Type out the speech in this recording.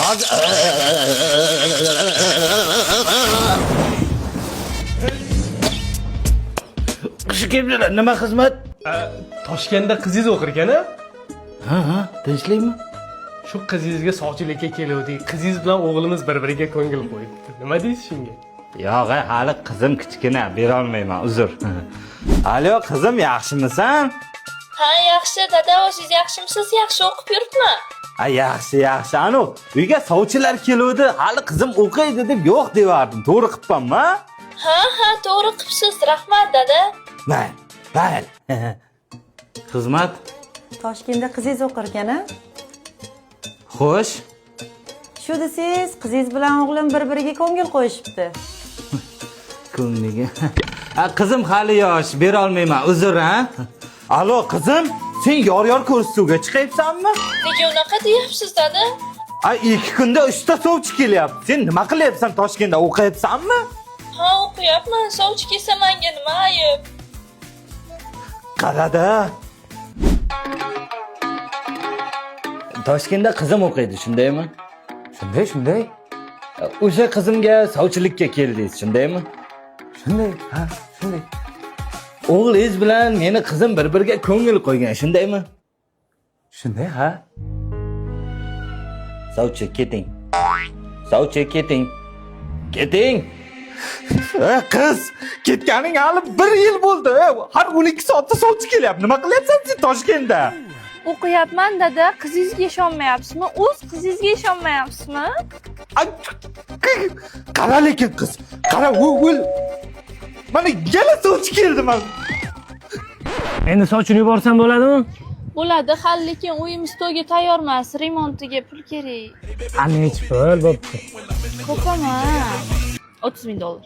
Hozir. Qish kelibdilar, nima xizmat? Toshkentda qizingiz o'qir ekan a? Ha, tinchlikmi? Shu qizingizga sovchilikka keluvdik. Qizingiz bilan o'g'limiz bir-biriga ko'ngil qo'yibdi. Nima deysiz shunga? Yo'q, hali qizim kichkina, berolmayman, uzr. Alo, qizim, yaxshimisan? Ha, yaxshi dada, o'zingiz yaxshimisiz? Yaxshi o'qib yuribman. A, yaxshi, yaxshi. Anu, uyga sovchilar keluvdi, hali qizim o'qiydi deb yo'q devardim. To'g'ri qilibmanmi? Ha, to'g'ri qilibsiz. Rahmat dada. Mayli, mayli. Xizmat? Toshkentda qizingiz o'qir ekan a? Xo'sh. Shu desangiz, qizingiz bilan o'g'lim bir-biriga ko'ngil qo'yishibdi. Ko'ngliga. A, qizim hali yosh, berolmayman, uzr, ha? Alo, qizim, sen yor-yor ko'rsatuvga chiqyapsanmi? Nega unaqa deyapsiz dada? A, 2 kunda 3 ta sovchi kelyapti. Sen nima qilyapsan Toshkentda? O'qiyapsanmi? Ha, o'qiyapman. Sovchi kelsa menga nima ayb? Qarada. Toshkentda qizim o'qiydi, shundaymi? Shunday, shunday. O'sha qizimga sovchilikka keldingiz, shundaymi? Shunday, ha, shunday. O'g'lingiz bilan meni qizim bir-biriga ko'ngil qo'ygan, shundaymi? Shunday, ha. Sovchi, keting. Sovchi, keting. Keting. Qiz, ketganing hali 1 yil bo'ldi. Har 12 soatda sovchi kelyapti. Nima qilyapsan sen Toshkentda? O'qiyapman dada. Qizingizga ishonmayapsizmi? O'z qizingizga ishonmayapsizmi? Ay, qara lekin qiz. Qara, o'l. Mana yana sovchi keldi mana. Endi sovchini yuborsam bo'ladimi? Bo'ladi, hali lekin uyimiz to'yga tayyor emas. Remontiga pul kerak. Ha, nechi pul bo'pti? Ko'p emas. 30 ming dollar.